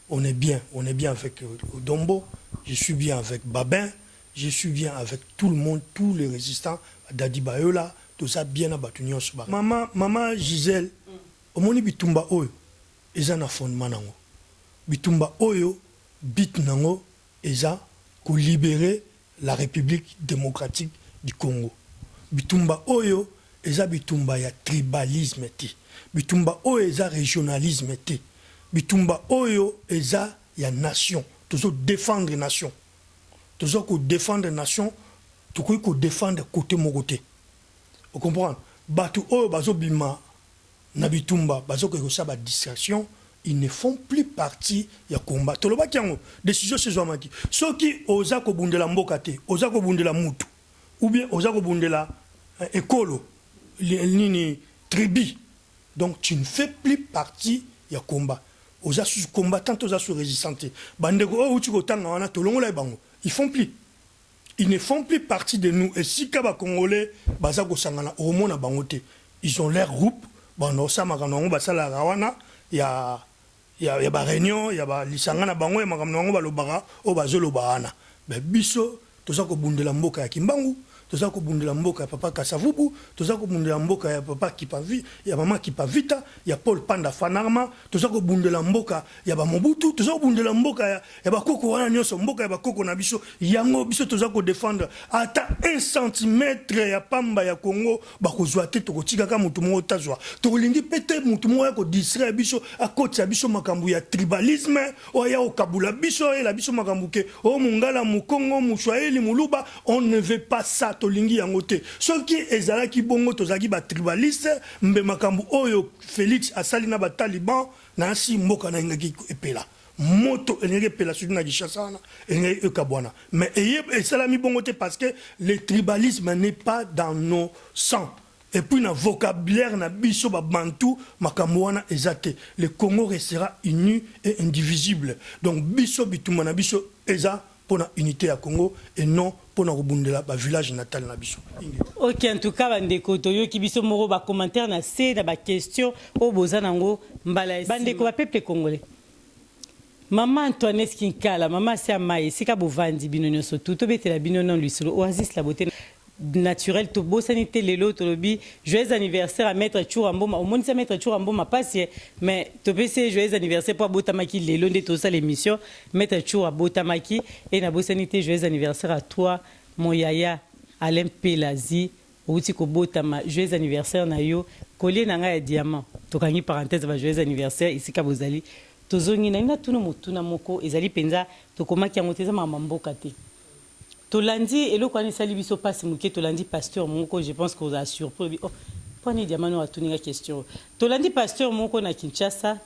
On est bien, on est bien avec Dombo, je suis bien avec Babin, je suis bien avec tout le monde, tous les résistants, Dadi Bayola, toza bien na bato nyonso. Mama Gisèle, omoni bitumba oyo eza na fondement nango. Bitumba oyo, but nango eza kolibérer la République démocratique du Congo. Bitumba oyo eza bitumba ya tribalisme te, bitumba oyo eza régionalisme te, bitumba oyo eza ya nation. Tozodéfendre nation, toza kodéfendre nation, tokoki kodéfendre côté moko te. Ocomprendre? Bato oyo bazobima na bitumba, bazokoki kosala badistraction, ils ne font plus partie ya combat. Tolobaki yango, décision sezwamaki: soki oza kobundela mboka te, oza kobundela mutu ou bien oza kobundela ekolo nini, tribu, donc tu ne fais plus partie ya combat. Oza sous combattant, oza sous résistant te. Bandeko oyo outi kotanga wana, tolongola ye bango, ils ne font plus partie de nous. Esika bacongolais baza kosangana, okomona bango te. Ils ont leur groupe, bando osamaka na bango, basalaka wana ya baréunion ya balisanga na bango, ya makambo na bango balobaka oyo bazoloba wana. Biso toza kobundela mboka ya Kimbangu. Toza kobundela mboka ya papa Kasavubu, toza kobundela mboka ya papa Kipavi, ya mama Kipavita, ya Paul Panda Fanarma, toza kobundela mboka ya ba Mobutu, toza kobundela mboka ya, ya bakoko wana nyonso, mboka ya bakoko na biso. Yango biso toza kodefendre ata 1 centimetre ya pamba ya Congo bakozwa te, tokotikaka motu moko tazwa. Tolingi pe te motu moko ya kodistraire biso, akotisa biso makambo ya tribalisme, oyo aya kokabula biso, ayela biso makambo ke o mongala, mokongo, moswahili, moluba. On ne veut pas ça, tolingi yango te. Soki ezalaki bongo tozalaki ba tribaliste, mbe makambo oyo Felix asali na ba taliban na si mboka na elingaki epela. Moto elingaki epela surtout na Kinshasa wana elingaki ekabwana. Mais eye esalami bongo te parce que le tribalisme n'est pas dans nos sangs. Et puis na vocabulaire na biso ba bantu makambo wana eza te. Le Congo restera uni et indivisible. Donc biso bitumba na biso eza pona unite ya Congo et non pona kobundela ba village natal na biso. Ingeta. Ok en tout cas ba ndeko toyoki biso moko ba commentaires na se na ba questions oyo boza nango mbala ya sima. Ba ndeko ba peuple congolais maman Antoinette Kinkala maman Asia Mayi esika bovandi bino nionso tout tobetela bino nanu lisolo Oasis la beaute naturel tobosani te lelo tolobi joyeux anniversaire à maître Tshoura Mboma omonisa maître Tshoura Mboma pasi eh, mais topesi ye joyeux anniversaire po abotamaki lelo nde tozosala émission maître Tshoura abotamaki et nabosani te joyeux anniversaire à toi mon yaya Alain Pelazi owuti kobotama joyeux anniversaire na yo collier na ngai ya diamant tokangi parenthèse ba joyeux anniversaire esika bozali tozongi nalingi natuna motuna moko ezali penza tokomaki yango te eza makambo ya mboka te Tolandi eloko wana esali biso pasi muke tolandi pasteur moko je pense que ozala surpris olobi oh pona nini diamant noir atuni nga question oyo tolandi pasteur moko na Kinshasa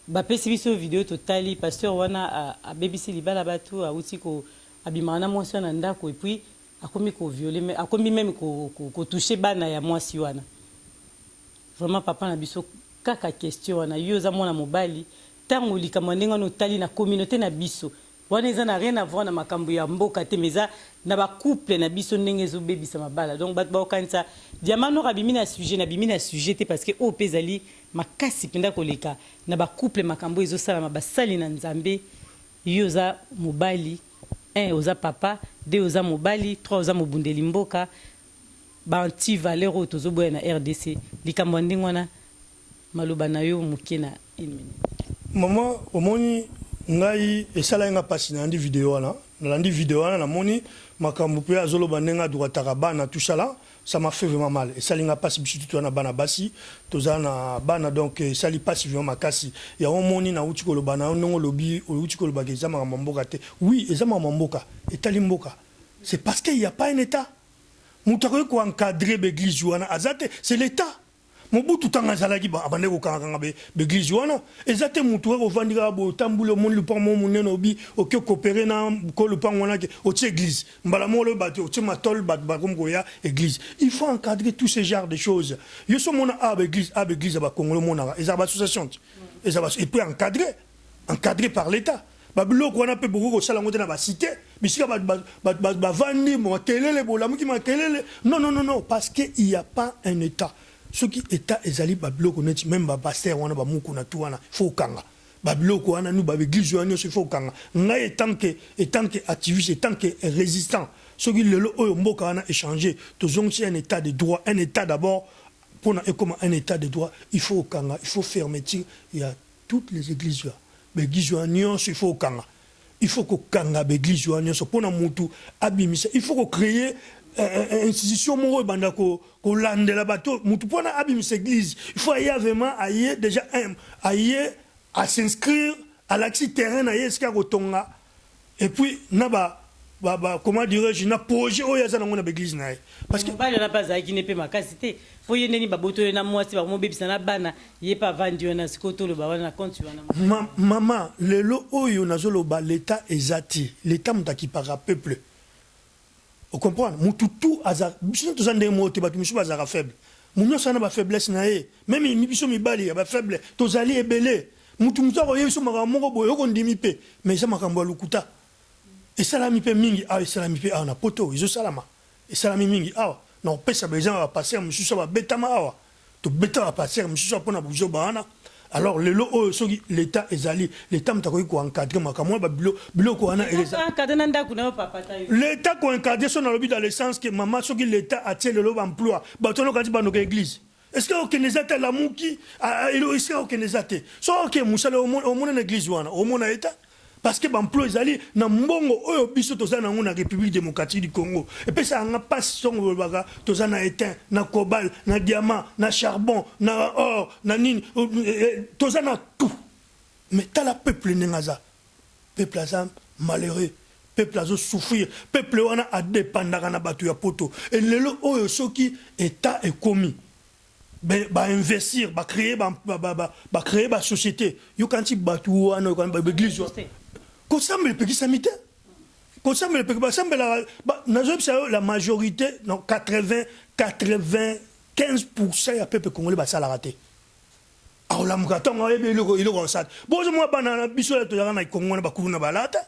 bapesi biso video totali pasteur wana abebisi libala batu awuti ko abimaka na mwasi wana na ndako et puis akomi ko violer akomi meme ko ko toucher bana ya mwasi wana vraiment papa na biso kaka question wana yo oza mwana mobali tango likambo ya ndenge wana otali na communaute na biso Wana eza na rien avoir na makambu ya mboka te mais eza na ba couple na biso ndenge ezo bebisa mabala donc batu bako kanisa diamant noir abimi na sujet na bimi na sujet te parce que oyo pe ezali makasi penza koleka na ba couple makambu oyo ezo salama ba sali na nzambe yo oza mobali un oza papa deux oza mobali trois oza mobundeli mboka ba anti valeur oyo tozo boya na rdc likambo ya ndenge wana Maloba na yo muke na une minute. Maman omoni ngai esalaki nga pasi nalandi video wana nalandi video wana namoni makambu pe azoloba ndenge a droitaka bana tout ça là ça m'a fait vraiment mal esali nga pasi biso tout toza na bana basi toza na bana donc esali pasi vraiment makasi yango omoni nawuti koloba na yo ndenge olobi owuti koloba ke eza makambo ya mboka te oui eza makambo ya mboka etali mboka c'est parce que il ya pas un etat mutu akoki ko encadrer ba eglise wana aza te c'est l'etat Mobutu tango azalaki ba abandaki kokanga kanga ba eglise wana eza te mutu kaka ovandi kaka boye otamboli omoni lupango moko munene obi oke coopere na ko lupango wana ke otie eglise mbala moko lobi batu otie matole batu bakomi koya eglise il faut encadrer tout ce genre de choses yo so omona awa ba eglise awa ba eglise ya ba congolais omonaka ezalaka ba association te eza ba et puis encadrer encadrer par l'etat ba biloko wana pe bokoki kosala yango te na ba cite bisika bato bavandi makelele bolamuki makelele non non non non parce que il y a pas un etat soki etat ezali ba biloko neti meme ba pasteur wana ba mukuna tout wana faut okanga ba biloko wana nu ba eglise wana nyonso il faut okanga ngai etant que etant que activiste etant que résistant soki lelo oyo mboka wana echanger tozongisi un etat de droit un etat d'abord pona ekoma un etat de droit il faut okanga il faut fermeture ya Toutes les eglises là ba eglises wana nionso il faut kokanga il faut kokanga ba eglises wana nionso pona mutu abimisa il faut ko creer institution moko ebanda ko kolandela bato mutu pona abimisa eglise il faut aya vraiment aye déjà un aye à s'inscrire alakisi terrain na ye esika kotonga Et puis na ba ba, ba comment dirais-je na projet oyo aza nango na ba église na ye parce que mobali wana mpe azalaki ne mpe makasi te mpo ye ndeni babotoli ye na mwasi bakomobebisa na bana ye mpe avandi wana sikoyo toloba wana na compte wana Ma, mama lelo oyo nazoloba l'etat eza te l'etat moto akipaka peuple ocomprendre mutu tout aza biso toza ndenge moko te bato misusu bazalaka faible moto nyonso aza na bafaiblesse na ye meme biso mibali ya bafaible tozali ebele Mutu mosusu akoyebisa biso makambo moko boye okondimi pe mais eza makambo ya lokuta. Esalami pe mingi awa esalami pe awa na poto ezosalama esalami mingi awa nakopesa ba exemple ya ba pasteur mosusu awa babetama awa tobeta ba pasteur mosusu awa pona buzoba wana. Alors lelo oyo, soki l'État ezali, l'État moto akoki koencadre makambo wana, biloko wana. Encadre na ndako na yo, papa ta yo. L'État koencadre, so nalobi dans le sens que, mama, soki l'État atie lelo baemploi, bato wana okati bandoka église, est ce que okende eza te? Lamuki esika okende eza te. So oke mosala, omona na église wana, omona État, parce que baemploi ezali na mbongo oyo biso toza nango na République démocratique du Congo. Epesaka nga mpasi ntongo bolobaka toza na étain, na cobalt, na diamant, na charbon, na or, na nini, toza na tout. Mais tala peuple ndenge aza. Peuple aza malheureux, peuple azosouffrir, peuple wana adépendaka na bato ya poto. E lelo oyo, soki État ekomi bainvestir, bacréer bacréer basociété, yokanti bato wana, baéglise wana kosambela epekisami te. Kosambela epeki, basambelaka. Nazoyebisa yo, la majorité, non, 80, 95 ya peuple congolais basalaka te. Akolamuka ntongo, ayebi eloko kosala. Bozomwa bana na biso oyo tozalaka na Kongo wana, bakulu na balata,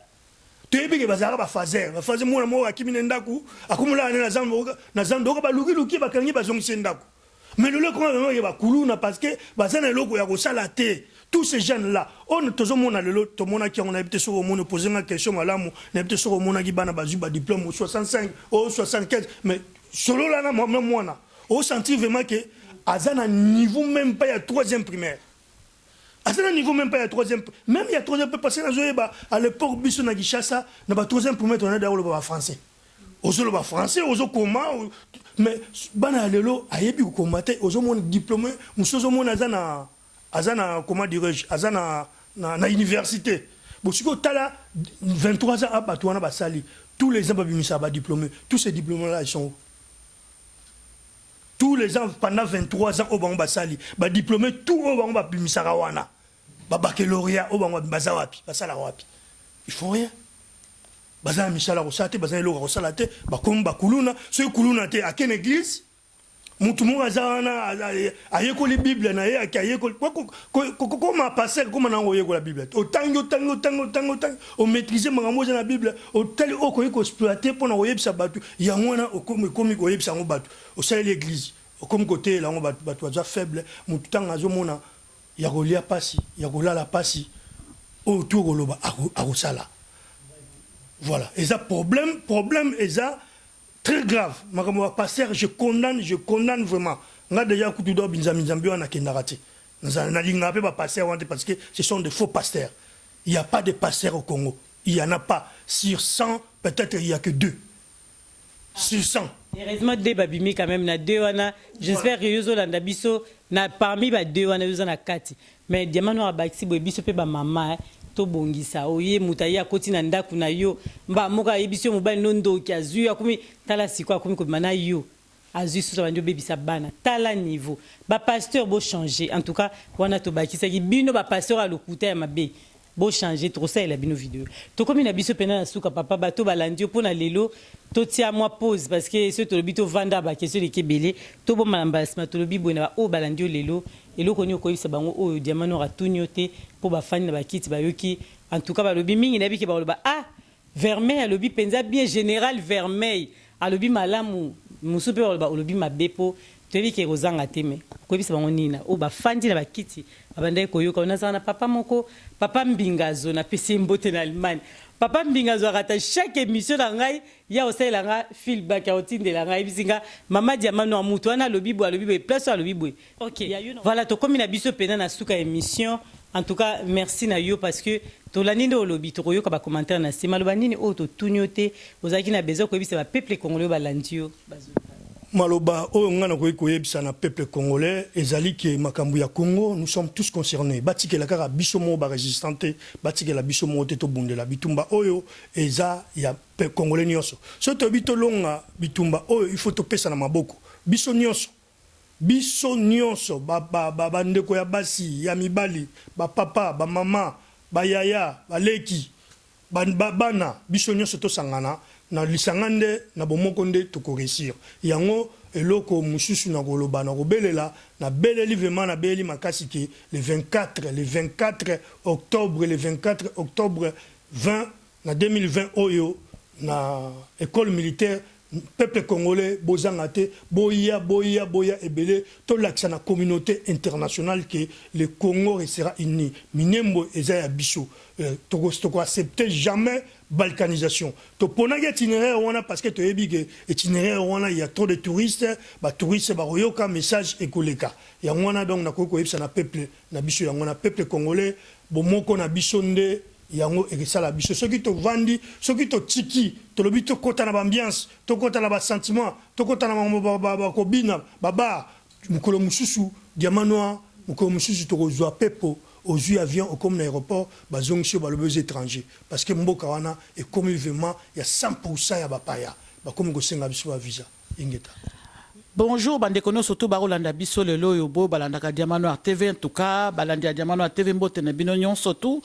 toyebi ke bazalaka bafaser bafaser. Mwana moko akimi na ndako, akomolaka ne na zando, oka balukiluki, bakangi, bazongisi ndako. Mais lelo ekoma vraiment ke bakuluna, parce que baza na eloko ya kosala te. Tous ces jeunes là oyo tozomona lelo, tomonaki yango, nayebi te soki omoni, opose nga question malamu, nayebi te soki omonaki bana bazwi badiplôme 65 o 75, mais solola na mwana, osentir vraiment ke aza na niveau même pas ya troisième primaire, aza na niveau même pas ya troisième, même ya troisième, parce que nazoyeba à l'époque, biso na Kinshasa, na ba troisième primaire, tona koloba bafrançais, ozoloba français, ozokoma. Mais bana ya lelo ayebi kokoma te. Ozomona diplôme mosusu, ozomona aza na, comment dirais-je, aza na université. Bon, sikoyo otala 23 ans a bato wana basali, tous les ans babimisaka badiplôme. Tous ces diplômes là, ils sont où? Tous les ans pendant 23 ans oyo bango basali, badiplôme tout oyo bango babimisaka wana, babaccalauréat oyo bango, baza wapi? Basalaka wapi? Ils font rien. Baza na misala kosala te, baza na eloko ya kosala te. Bakomi bakuluna. Soki kuluna te, ake na église, mutu moko aza wana, ayekoli Bible na ye, ake ayekoli koma pasteur, koma nango oyekola Bible te. Otangi, otangi, otangi, otangi, otangi, omaîtrise makambo oza na Bible, otali oyo okoki koexploite mpona koyebisa bato yango wana, ekomi koyebisa yango bato, osaleli église, okomi koteyela yango bato. Bato baza faible. Motu ntango azomona ya kolia pasi, ya kolala pasi, oyo tu koloba akosala. Voilà, eza problème, problème eza très grave. Makambo ya pasteur, je condamne, je condamne vraiment. Nga déjà kutu do binzambi nzambi wana, nakendaka te, nalingaka mpe bapasteur wana te, parce que ce sont des faux pasteurs. Il y a pas de pasteurs au Congo, il y en a pas. Sur 100, peut-être il y a que deux sur 100. Heureusement deux babimi quand même. Na deux wana, j'espère que yo ozolanda biso na parmi ba deux wana, yoza na kati. Mais Diamant Noir abakisi boye: biso mpe bamama tobongisa. Oye moto aye, akoti na ndako na yo, mba moko ayebisi yo mobali no ndoki, azwi yo, akomi, tala sikoyo akomi kobima na yo, azwi susu, abandi obebisa bana. Tala niveau. Bapasteur, bochange. En tout cas wana tobakisaki bino bapasteur ya lokuta, ya mabe, bochange. Tokosalela bino video. Tokomi na biso mpena na suka. Papa, bato balandi yo mpo na lelo, totia mwa pause, parce que soki tolobi tovanda, baquestion eleki ebele. Tobomana mbala nsima. Tolobi boye na baoyo balandi yo lelo, eloko nini okoyebisa bango oyo Diamant Noir atuni yo te, mpo bafandi na bakiti, bayoki? En tout cas balobi mingi, nayebi ke bakoloba: "Ah, Vermeil alobi mpenza bien, général Vermeil alobi malamu." Mosusu mpe baloba olobi mabe, mpo toyebi ke kozanga te. Me koyebisa bango nini na oyo bafandi na bakiti, babandaki koyoka? Nazala na papa moko, papa Mbingazo, napesi ye mbote na Allemagne. Papa Mbinga azwaka ata chaque émission na ngai ya kosalela nga feedback, ya kotindela ngai, ayebisi nga: "Mama Diamant Noir, mutu wana alobi boye, alobi boye, place oyo alobi boye." Ok, voilà, tokomi na biso mpena na suka ya émission. En tout cas merci na yo, parce que tolandi nde olobi. Tokoyoka bacommentaire na nsima. Aloba nini oyo totuni yo te, ozalaki na besoin koyebisa bapeuple congolais oyo balandi yo? Maloba oyo ngai nakoki koyebisa na peuple congolais ezali ke makambo ya Congo, nous sommes tous concernés. Batikela kaka biso moko barésistant te, batikela biso moko te tobundela bitumba oyo. Eza ya congolais nyonso. Soki toyebi tolonga bitumba oyo, il faut topesa na maboko biso nyonso, biso nyonso, bandeko ya basi, ya mibali, bapapa, bamama, bayaya, baleki, bana, biso nyonso tosangana na lisanga nde na bomoko nde tokoréussir yango. Eloko mosusu na koloba, na kobelela, nabeleli vraiment, nabeleli makasi ke le 24, le 24 octobre, le 24 octobre 20 na 2020 oyo, na école militaire. Peuple congolais bozanga te, boya boya boya ebele, tolakisa na communaute internationale que le Congo restera uni. Minembwe eza ya biso. Toko toko accepter jamais balkanisation. Toponaki itinéraire wana parce que toyebi que itinéraire wana il ya trop de touristes, ba touristes bakoyoka message ekoleka. Yango wana donc nakoki koyebisa na peuple na biso yango wana, peuple congolais, bomoko na biso nde yango ekesala biso. Soki tovandi, soki totiki, tolobi tokɔta na baambiance, tokɔta na basentiment, tokɔta na makambo bakobina babar, mokolo mosusu Diamant Noir, mokolo mosusu tokozwa pepo. Ozwi avion, okomi na aéroport, bazongisi yo, balobi oza étranger, parce que mboka wana ekomi vraiment ya 100 ya bapaya, bakomi kosenga biso bavisa. Ingeta. Bonjour bandeko nyonso to bakolanda biso lelo oyo, boyo balandaka Diamant Noir TV. En tout cas, balandi ya Diamant Noir TV, mbote na bino nyonso tu.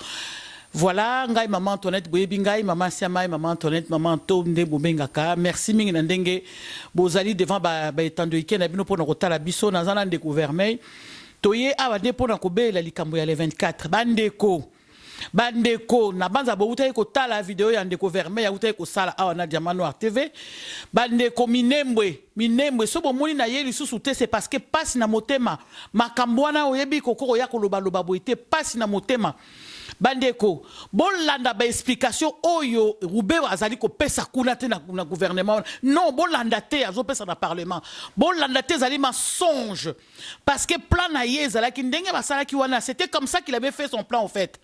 Voilà, ngai mama Antoinette, boyebi ngai mama Siamai, mama Antoinette, mama Anto nde bobengaka. Merci mingi na ndenge bozali devant baetando ike na bino mpona kotala biso. Naza na ndeko Vermeil. Toye awa nde mpona kobelela likambo ya le 24. Bandeko, bandeko na banza, boutaki kotala video ya ndeko Vermeil autaki kosala awa na Diamant Noir TV. Bandeko, Minembwe, Minembwe, so bomoni na ye lisusu te, c'est parce que pasi na motema. Makambo wana oyebi koko koya kolobaloba boye te, pasi na motema. Bandeko, bolanda baexplication oyo Ruberwa azali kopesa kuna te na gouvernement wana. Non, bolanda te, azopesa na parlement, bolanda te, ezali mensonge, parce que plan na ye ezalaki ndenge basalaki wana. C'était comme ça qu'il avait fait son plan, en fait,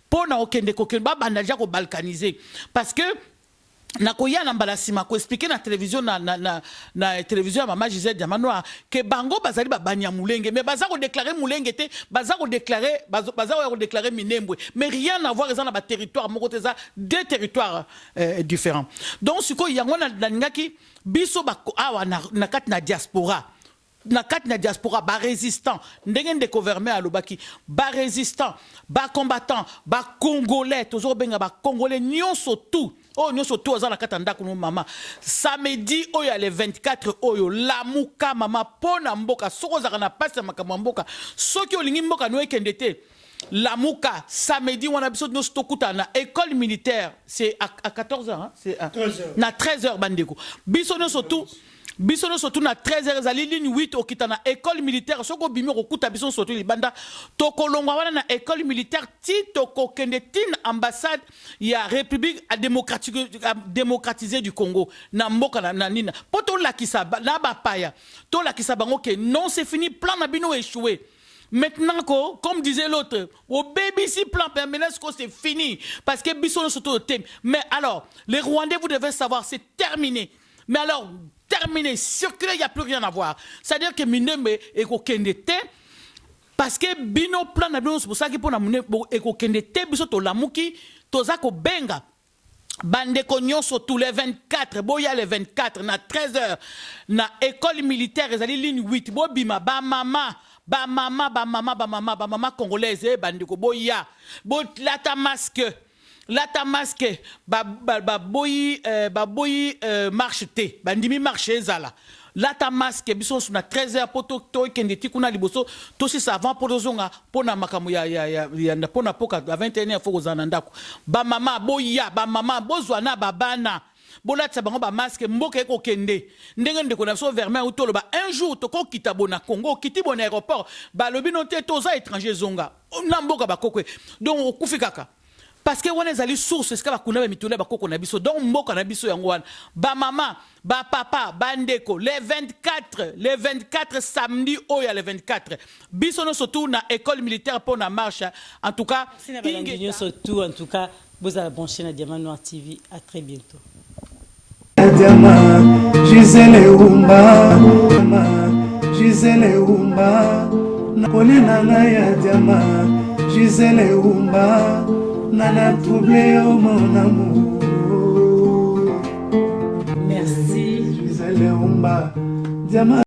mpo na okende kokende babanda deja kobalkaniser, parce que nakoya na mbala nsima koexpliquer na télévision na télévision ya mama Gisele Diamant Noir ke bango bazali babanyamulenge, mais baza kodéclarer Mulenge te, baza kodéclarer, baza koya kodéclarer Minembwe, mais rien à voir, eza na baterritoire moko te, eza deux territoires différents. Donc sikoyo yango nalingaki biso awa na kati na diaspora, na kati na diaspora, barésistant, ndenge ndeko Vermeil alobaki, barésistant, bacombattant, bacongolais, toza kobenga bacongolais nyonso tout oyo nyonso tu aza na kati ya ndako no. Mama, samedi oyo ya le 24 oyo, lamuka mama mpo na mboka. Soki ozalaka na mpasi ya makambo ya mboka, soki olingi mboka no ekende te, lamuka samedi wana, biso nyonso tokutana na école militaire. C'est à 14 heures, hein? C'est à, na 13 heures. Bandeko, biso nyonso tu, biso nyonso tu na 13 heures, ezali ligne 8, okita na école militaire. Soki obimi, okokuta biso nyonso tu libanda. Tokolongwa wana na école militaire ti tokokende ti na ambassade ya République démocratisée du Congo na mboka na nina, mpo tolakisa na bapaya, tolakisa bango ke non, c'est fini, plan na bino échoué. Maintenant, comme disait l'autre, au BBC plan permanent, c'est fini. Parce que biso surtout au thème. Mais alors, les Rwandais, vous devez savoir, c'est terminé. Mais alors, terminé, circuler, il n'y a plus rien à voir. C'est-à-dire que Minembwe ekokende te, parce que bino plan na bino, c'est pour ça que pour na ekokende te. Biso tolamuki, toza kobenga bandeko nyonso tous les 24, boya les 24 na 13 heures na école militaire, ezali ligne 8. Bobima, bamama, bamama, bamama, bamama, bamama congolaise, e bandeko, boya, bolata masque, lata masque. Baboyi baboyi marche te, bandimi marche ezala. Lata masque, biso nyonso na 13 heures, mpo tokende ti kuna liboso, tosisa avant mpo tozonga mpo na makambo ya mpo na poka a 21 heures, fo kozala na ndako. Bamama, boya, bamama, bozwa na babana, bolatisa bango bamasque. Mboka ekokende ndenge ndeko na biso Vermeil auti oloba. Un jour tokokita bo na Congo, okiti bo na aéroport, balobi no te, toza étranger, zonga na mboka bakoko. Donc okufi kaka, parce que wana ezali source esika bakunda bamituna ya bakoko na biso. Donc mboka na biso yango wana. Bamama, bapapa, bandeko, le 24, le 24, samedi oyo ya le 24, biso nyonso tu na école militaire mpo na marche. En tout cas, Merci na balandi nyonso tout. En tout cas, bozala branché na Diamant Noir TV. À très bientôt. Diamant, Gisele Umba, Gisele Umba, pole na ngai ya diamant, Gisele Umba, nana trouble yo, mon amour. Merci. Gisele Umba, diamant.